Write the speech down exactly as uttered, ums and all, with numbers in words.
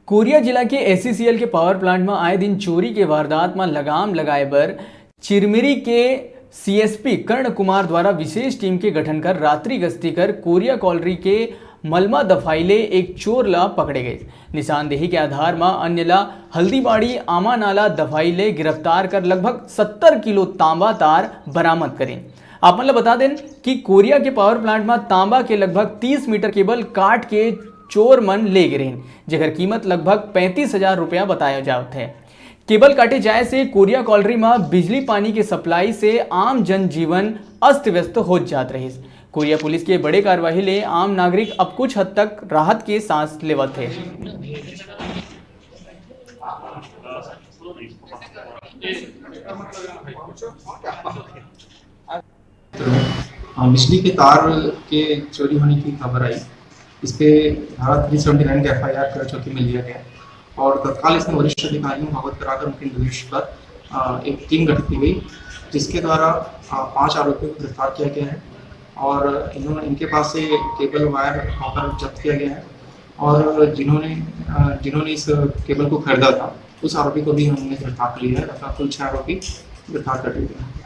कोरिया जिला के एसईसीएल के पावर प्लांट म आए दिन चोरी के वारदात म लगाम लगाए बर चिरमिरी के सीएसपी कर्ण कुमार द्वारा विशेष टीम के गठन कर रात्रि गश्ती कर कोरिया कॉलरी के मलमा दफाई ले एक चोर ला पकड़े गए। निशानदेही के आधार म अन्य ला हल्दीबाड़ी आमा नाला दफाई ले गिरफ्तार कर लगभग सत्तर किलो तांबा तार बरामद करिन। आप मन ला बता देन कि कोरिया के पावर प्लांट म तांबा के लगभग तीस मीटर केबल काट के चोर मन ले गे रहिन, जेकर कीमत लगभग पैंतीस हजार रुपया बताया जावत है। केबल काटे जाए से कोरिया कॉलरी म बिजली पानी के सप्लाई से आम जनजीवन अस्त व्यस्त हो जात रहिस। कोरिया पुलिस के बड़े कार्रवाई ले आम नागरिक अब कुछ हद तक राहत के सांस लेवत हे। क्षेत्र में, अ, बिजली के तार के चोरी होने की खबर आई। इस पे धारा थ्री सेवेंटी नाइन का एफआईआर कोरिया चौकी में लिया गया और तत्काल इसमें वरिष्ठ अधिकारियों को अवगत कराकर उनके निर्देश पर, अ, एक टीम गठित की गई, जिसके द्वारा, अ, पांच आरोपियों को गिरफ्तार किया गया है और इन्होंने, इनके पास से केबल, वायर, कॉपर जब्त किया गया है और जिन्होंने, अ, जिन्होंने इस केबल को खरीदा था, उस आरोपी को भी हमने गिरफ्तार कर लिया है तथा कुल छह आरोपी गिरफ्तार कर लिए गए हैं।